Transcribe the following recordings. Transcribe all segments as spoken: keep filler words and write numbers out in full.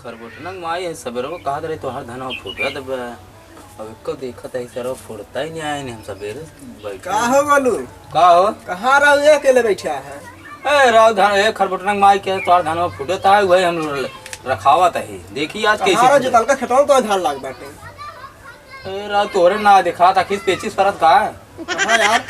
खरबोटनक माई है, सबेरवा कहत रही तोहार धनवा फूटत बा। अब एको देखत है सरवा फूटता ही नहीं आए, नहीं हम सबेरे बैठे। का हो गोलू? का हो? कहाँ रहो ये अकेले बैठा है? ए राव धन, ए खरबोटनक माई के तोहार धनवा फूटत है, वही हम रखावत है। देखी आज कैसे कहाँ रहो फूटत। जो तलका खेतवा तो धान लाग बाटे। ए राव तोरे ना दिखात, आखिर पेचिस परत का है? हाँ यार,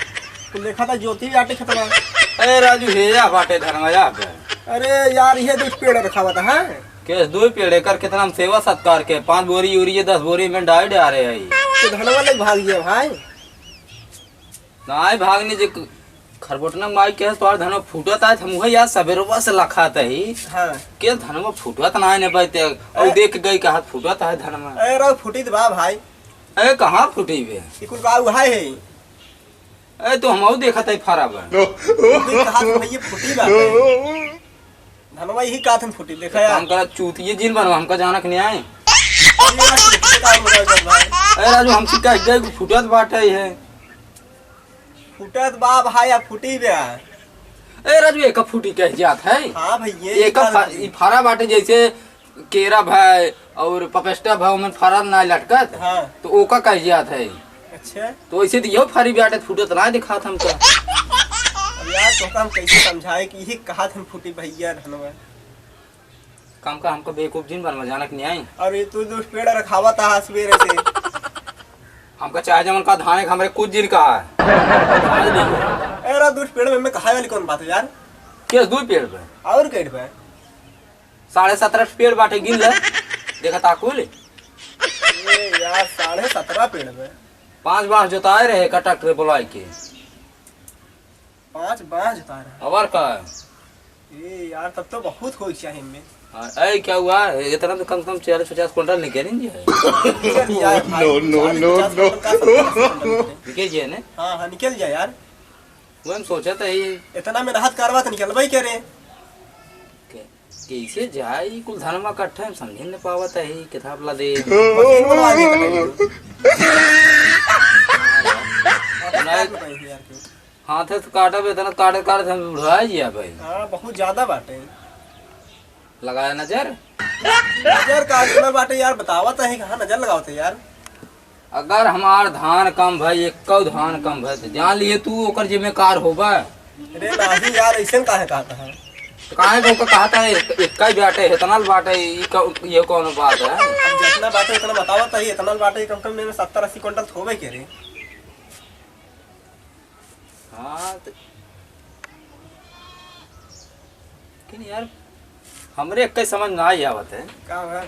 तू देखा था ज्योति भी आटे खेतवा। ए राजू, हे या बाटे धनवा या बे। अरे यार, ये दो पेड़ रखावत है। केस दो पेड़, एकर कितना हम सेवा सत्कार के, पाँच बोरी यूरिया, दस बोरी में डाई डारे है। तो धनवा लेके भाग गया भाई। नाई भागनी जे क-, खरबोटनक माई के तोहार धनवा फूटत है, हम उहे यार सबेरवा से लखात है। हाँ। के धनवा फूटत ना है ने बैते, और ए- देख गई कहत फूटत है धनवा। ए राव फूटी तो बा भाई। ए कहाँ फूटी बे? ई कुल का उहाई है? ए तो हमहू देखत है फरा बा। ई कहाँ से भैया फूटी बा? धनवा यही काथन फूटी, देखा यार। काम करा, चूतिये जिन बनवा, हमका जानक नहीं आए। अरे यार, चूतिये का हो गया भाई? अरे राजू, हमसे कह गए कि फूटत बाटे है। फूटत बा भाई, अब फूटी बे। ए राजू, एका फूटी कह जात है। हाँ भैया, एका एका फा-, फूटी। ई फरा बाटे जैसे केरा भाई और पपेस्टा भाई, ओमन फरा ना लटकत। हाँ। तो ओका कह जात है। अच्छा। तो ऐसे तो यो फरी बाटे, फूटत ना दिखात हमका। अब यार, तोका हम कैसे समझाए कि यही कहा था फूटी भैया धनवा। काम का हमका बेवकूफ जिन बनवा, जानक नहीं आई। और ये तू जो पेड़ रखावा था सवेरे से। हमका चाहे जमन का धान है, हमरे कुछ जिन कहा है। ए रा, दूठ पेड़ में, में कहा वाली कौन बात है यार? किस दू पेड़ पे? और कहीं पे? साढ़े सत्रह पेड़ बाटे, गिन ले। देखा ताकुल। ए यार, साढ़े सत्रह पेड़ पे। पांच बार जोताए रहे का ट्रैक्टर बुलाए के। पांच बांस उतारा। और का? ए यार, तब तो बहुत होई चाहिए इनमें। हाँ, ऐ क्या हुआ? इतना तो कम से कम चालीस पचास कुंटल निकल ही है। निकल जाए भाई, no, no, चालीस no, पचास no। कुंटल का, सत्तर अस्सी कुंटल निकले। निकल जाए ने? हाँ, हाँ, निकल जाए यार। वो हम सोचा था ही। इतना मेहनत करवा तो निकलबा ही करे। के-, कैसे जाए ई कुल धनमा कट्ठा, हम समझे न पावत है, किताब ला दे। मशीन बनवा दे तो। नहीं। यार क्यों? हाथे से काटब, इतना काटत काटत हम बुढ़ाए जिया भाई। हाँ, बहुत ज्यादा बाटे। लगाया नजर? नजर का नजर बाटे यार, बतावत है कहाँ नजर लगावत है यार। अगर हमार धान कम भय, एक धान कम भय, तो जान लिए तू ओकर जिम्मेकार होबा। अरे नहीं यार, ऐसे काहे कहता है? तो काहे को कहता है, एक, एक ही बाटे, इतना बाटे, ई क-, ये कौन बात है? अब जितना बाटे उतना बतावत है, इतना बाटे, कम से कम में सत्तर अस्सी कुंटल थोबे के रे। हाँ, तो लेकिन यार, हमरे एक समझ ना आई आवत है। का बा?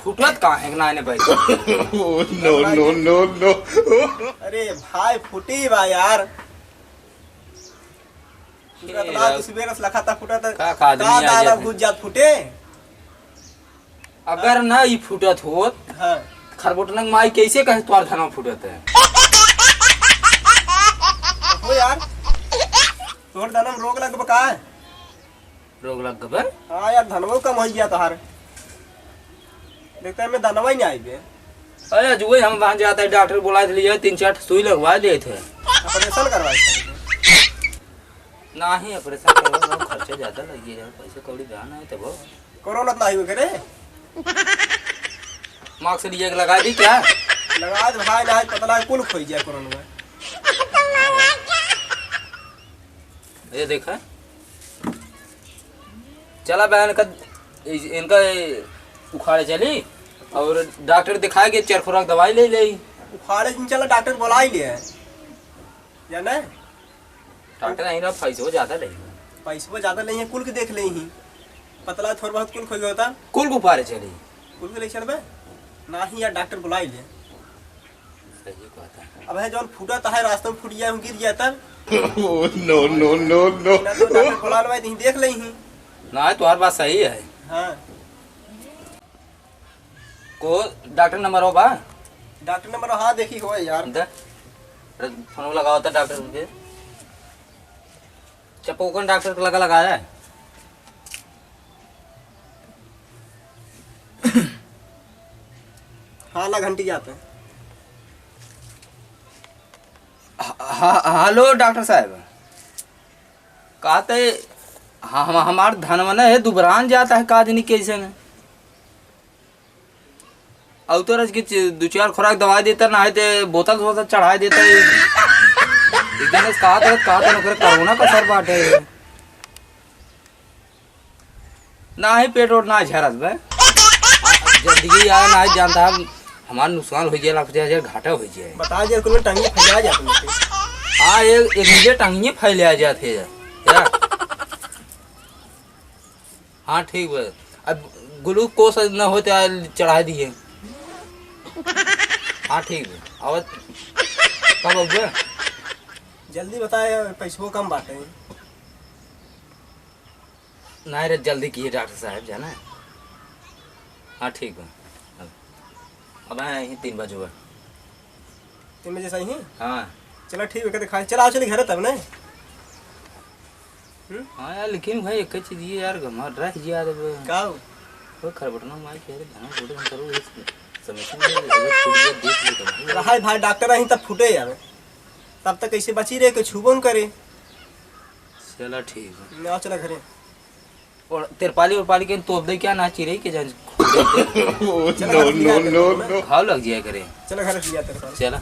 फुटत का है ना ने भाई? Oh, no, no, no, no। अरे भाई, फूटी बा यार। फुटत ये ना, यार। तू सुबेरे से लखा था फुटत। का, का आदमी का आ दाल गया अब है। घुस जात फूटे? अगर ना ई फूटत होत, हाँ। खरबोटनक माई कैसे कहे तोर धनवा फूटत है? हो यार, तोर धनवा में रोग लग बा का? रोग लग गबे? हाँ यार, धनवा कम हो गया तोहार। देखते हैं, मैं धनवा ही नहीं आई बे। अरे, आज वही हम वहाँ जाता है, डॉक्टर बुला लिए, तीन चार सुई लगवा देते हैं। ऑपरेशन करवाए थे। नहीं, ऑपरेशन करवा, खर्चा ज्यादा लगी है, पैसे कौड़ी बयान है तब। कोरोना तो नहीं हो करे। मास्क लिए के लगा दी क्या? लगा दे भाई, आज पता लगा कुल खोई जाए कोरोना में। ये देखा, चला बहन का, इनका उखाड़े चली और डॉक्टर दिखाए के चार खुराक दवाई ले ले। उखाड़े जिन चला, डॉक्टर बुला ही ले है। जाना है? डॉक्टर नहीं ना, पैसो ज्यादा नहीं। पैसो ज्यादा नहीं है, कुल के देख ले ही। पतला थोड़ा बहुत कुल खोई होता। कुल को पारे चली। कुल के ले चलबे? नाही यार, डॉक्टर बुलाई ले। सही कहता है। अब है जौन फूटा तो है, रास्ता में फूट गया, हम गिर गया तब। Oh, no, no, no, no। ना तो डॉक्टर बुला लेवाई, नहीं देख ले ही। ना, तुम्हारी बात सही है। हाँ। को डॉक्टर नंबर हो बा? डॉक्टर नंबर, हाँ, देखी हो यार। दे। अरे, फोन लगाओ तो डॉक्टर पे। चपोकन डॉक्टर को लगा लगाया है। हाँ, ला घंटी जाते हैं। ह-, ह-, हेलो डॉक्टर साहब। कहते, हाँ, हम, हमार धनवा न है, दुबरान जाता है, का जनी कैसे न। अउ तो रज की च-, दो चार खुराक दवाई देता, ना है ते बोतल वोतल चढ़ाए देता है। एक दिन से कहा था, कहा था, ओकरे कोरोना का असर बाटे। ना ही पेट ओट ना झरत बे। जल्दी आ ना जानता हम, हमार नुकसान हो जाए, लाख पचास हजार घाटा हो जाए। बता जे कुल टंगी फैला जात नहीं। हाँ, एक, एक नीचे टंगिए फैला जात है यार। हाँ, ठीक बा। अब ग्लूकोस न हो तो चढ़ा दिए। हाँ, ठीक बा। अब कब अउबे? जल्दी बताए, पैसो कम बाटे। नहीं रे, जल्दी किए डॉक्टर साहब, जाना है। हाँ, ठीक बा। अब आए यहीं तीन बजे बा। तीन बजे सही है? हाँ। चला ठीक है, कहते खाए। चला, आओ, चली घरे तब, नहीं? हम्म? हाँ यार, लेकिन भाई, एक चीज ये यार, हमार रह जिया रे बे। का हो? वो खरबटना मार के, अरे, धना छोटे हम करो, ये समस्या नहीं है, अगर फूट गया, देख ले तो। रहा है भाई, डॉक्टर नहीं तब फूटे यार। तब तक कैसे बची रहे, कोई छूबो न करे। चला ठीक है। ना, चला घरे। और तिरपाली उरपाली के तोप दे क्या ना चिरई के जान। Oh, चला no, घर लिया no, तेरे no, को, no। घाव लग जाया करे। चला घर लिया तेरे को। चला।